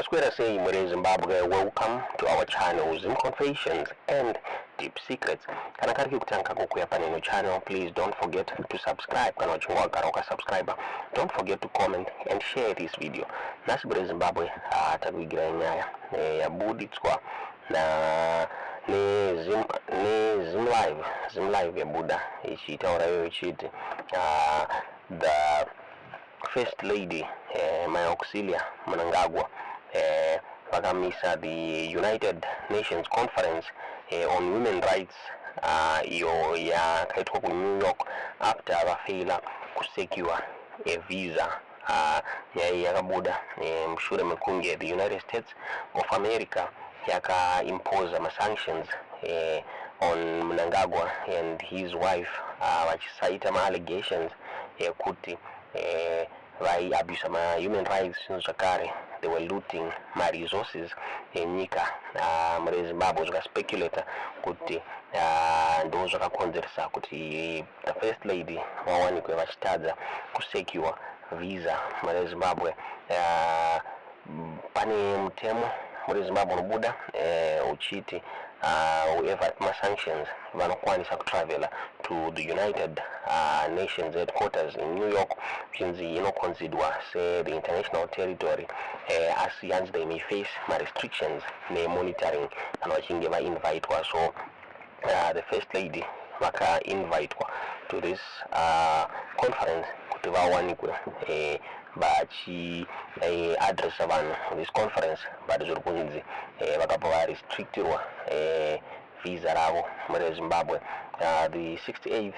Maswera sei muri Zimbabwe? Welcome to our channel, Zim Confessions and Deep Secrets. Kana kari kekutanga kukuya paneno channel, please don't forget to subscribe. Kana uchinge wagara wakasubscribe, don't forget to comment and share this video. Nhasi muri Zimbabwe, takuigirai nyaya yabuditswa na neZim neZim Live. Zim Live yabuda ichitaura iyo ichiti the First Lady, Mai Auxilia Mnangagwa, vakamisa the United Nations Conference on Women Rights iyo yakaitwa kuNew York after vafeila kusecure a visa. Nyaya iyi yakabuda mushure mekunge the United States of America yakaimposa masanctions on Mnangagwa and his wife, vachisaita maallegations ekuti vaiabusa mahuman rights, zvinhu zvakare they were looting maresources enyika muri Zimbabwe. Zvikaspekulata kuti ndo zvakakonzeresa kuti the First Lady vawanikwe vachitadza kusecure visa muri Zimbabwe. Pane mutemo muri Zimbabwe unobuda uchiti whoever masanctions vanokwanisa kutravela to the United Nations headquarters in New York, chinzi inoconsiderwa se the international territory, asi hanzi they may face marestrictions nemonitoring kana vachinge vainvitwa. So the First Lady vakainvitwa to this conference kuti vawanikwe vachi addressa vanhu this conference, but zviri kunzi vakabva varestrictirwa visa ravo muri Zimbabwe. The 68th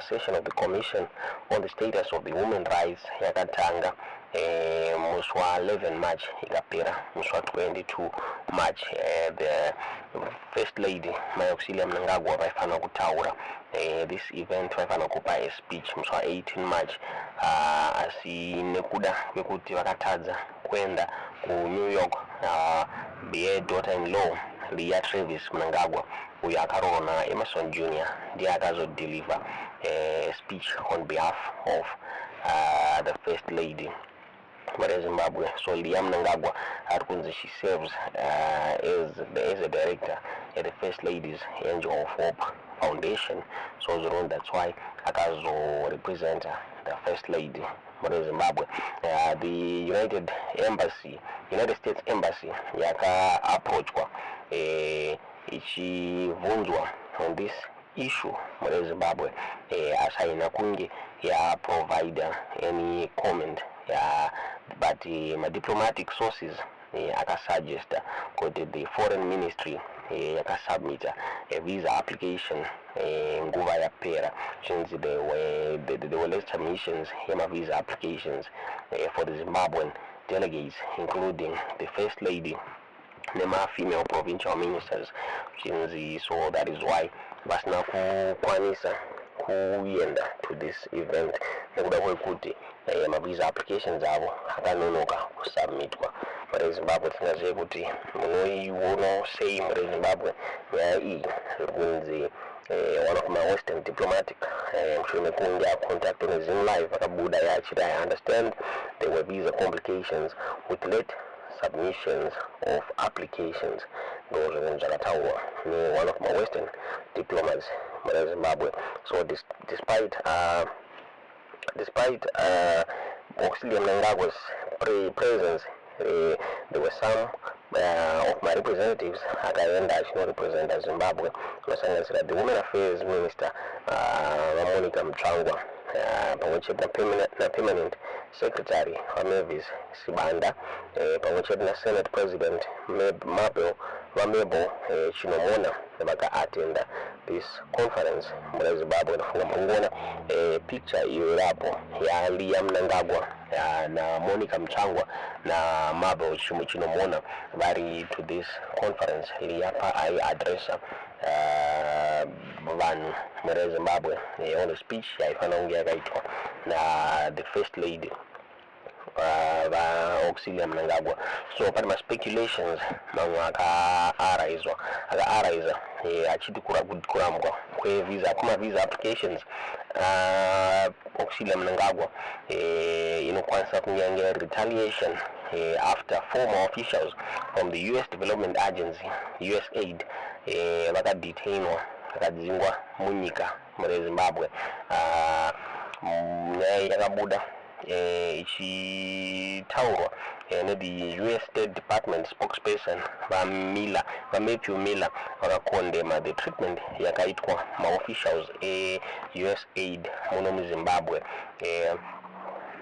session of the Commission on the Status of the Women Rights yakatanga musi wa11 March, ikapera musi wa22 March. The First Lady, Mai Auxilia Mnangagwa, vaifanira kutaura this event, vaifanira kupa a speech musi wa18 March, asi nekuda kwekuti vakatadza kuenda kuNew York, the daughter in law Leah Travis Mnangagwa, uyo akaroorwa naEmmerson Junior, ndiye akazodeliver speech on behalf of the First Lady muri Zimbabwe. So Leah Mnangagwa ari kunzi she serves as a director at the First Lady's Angel of Hope Foundation. So zvironi that's why akazorepresenta the First Lady muri Zimbabwe. The United States Embassy yakaapproachwa ichibvunzwa on this issue muri Zimbabwe, asi haina kunge yaprovida any comment ya, but madiplomatic sources akasuggesta kuti the foreign ministry yakasubmita a visa application nguva yapera, chinzi there were late submissions yemavisa applications for the Zimbabwean delegates, including the First Lady nema-female provincial ministers, chinzi so that is why vasina kukwanisa kuenda to this event, nekuda kwekuti mavisa applications avo akanonoka kusubmitwa muri Zimbabwe. Tingazive kuti munoiona sei muri Zimbabwe nyaya iyi. Zviri kunzi one of my western diplomatic, mushure mekunge acontactwa neZim Live, akabuda yachiti, "I understand there were visa complications with late submissions of applications." Ndo zvinhu zvakataurwa neone of my western diplomats muna Zimbabwe. So despite Auxilia Mnangagwa's presence, there were some of my representatives akaenda achinorepresenta Zimbabwe, vanosanganisira the Women Affairs Minister, VaMonica Mutsvangwa, pamwe chete napermanent secretary VaMavis Sibanda, pamwe chete naSenate President Mabel, VaMabel Chinomona, vakaatenda this conference muna Zimbabwe. Ndafunga muri kuona picture iyo irapo yaLeah Mnangagwa naMonica Mutsvangwa naMabel Chinomona vari to this conference. Leah paaiadressa vanhu mune Zimbabwe on the speech yaifanira kunge yakaitwa na the First Lady, VaAuxilia Mnangagwa. So pane maspeculations mamwe akaariswa akaarisa achiti kurambwa kwevisa, kumavisa applications Auxilia Mnangagwa, inokwanisa kunge yange retaliation after former officials from the US Development Agency, USAID, vakadetainwa, vakadzingwa munyika mune Zimbabwe. Nyaya yakabuda ichitaurwa nethe US State Department spokesperson vaMiller, vaMatthew Miller, vakacondemna the treatment yakaitwa maofficials eUSAID muno muZimbabwe,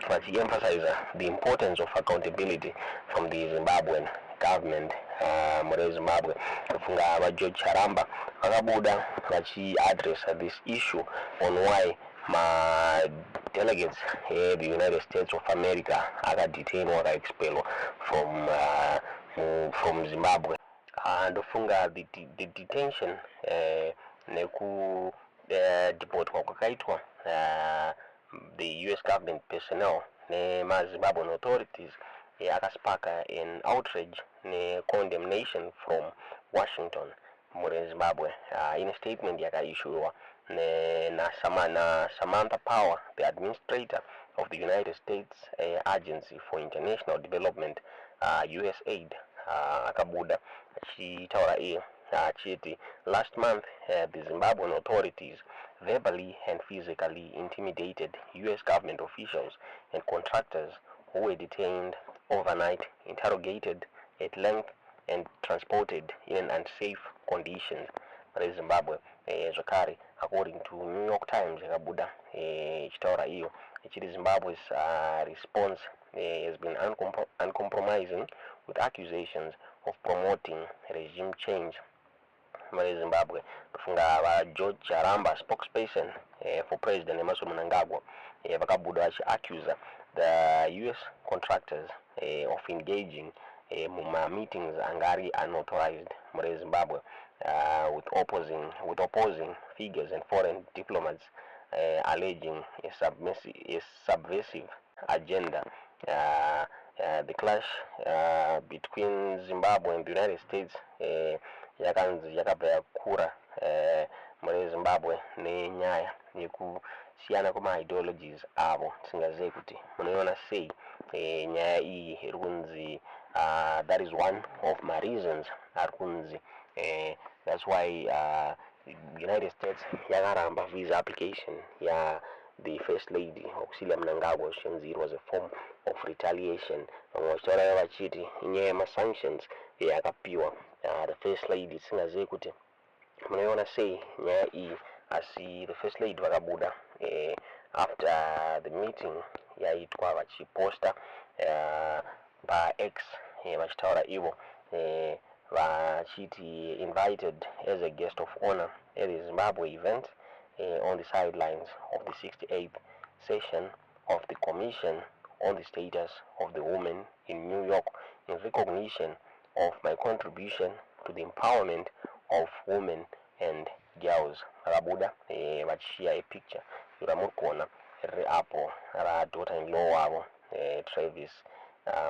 vachiemphasize the importance of accountability from the Zimbabwean government. Mure Zimbabwe, kufunga vaGeorge Charamba vakabuda vachiaddressa this issue on why madelegates ethe United States of America akadetainwa, akaexpelwa from Zimbabwe. Ndofunga the detention nekudeportwa kwakaitwa the US government personnel nemaZimbabwean authorities akasparka an outrage necondemnation from Washington mure Zimbabwe. In a statement yakaissuiwa na Samantha Power, the administrator of the United States Agency for International Development, USAID, akabuda achitaura iye achiti, "Last month the Zimbabwean authorities verbally and physically intimidated US government officials and contractors who were detained overnight, interrogated at length and transported in unsafe conditions." Rezimbabwe, zvakare, according to New York Times, yakabuda ichitaura iyo ichiti Zimbabwe's response has been uncompromising with accusations of promoting regime change. Zimbabwe, tofunga vaGeorge Charamba, spokesperson for President Emmerson Mnangagwa, vakabuda vachiaccusa the US contractors of engaging mumameetings anga ari unauthorized mure Zimbabwe, with opposing figures and foreign diplomats alleging a subversive agenda. The clash between Zimbabwe and the United States yakanzi yakabva yakura mure Zimbabwe nenyaya yekusiyana kwemaideologies avo. Tisingazivi kuti munoiona sei nyaya iyi iri kunzi that is one of my reasons ari kunzi that's why United States yakaramba visa application ya the First Lady Auxilia Mnangagwa, zvichinzi it was a form of retaliation. Vamwe vachitaura vachiti inyaya yemasanctions yakapiwa the First Lady. Tisingazivi kuti munoiona sei nyaya iyi, asi the First Lady vakabuda after the meeting yaitwa vachiposta paX, vachitaura ivo vachiti, "Invited as a guest of honor at the Zimbabwe event on the sidelines of the 68th session of the Commission on the Status of the Women in New York, in recognition of my contribution to the empowerment of women and girls." Vakabuda vachishiya ipicture ramuri kuona riri apo radaughter in law wavo, Travis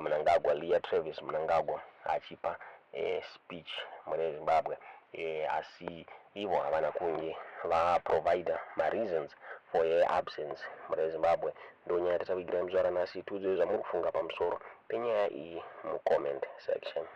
Mnangagwa, Leah Travis Mnangagwa, achipa speech mune Zimbabwe, asi ivo havana kunge vaprovida mareasons for her absence mune Zimbabwe. Ndo nyaya tatavigirai muzuva ranhasi. Tiudzei zvamuri kufunga pamusoro penyaya iyi mucomment section.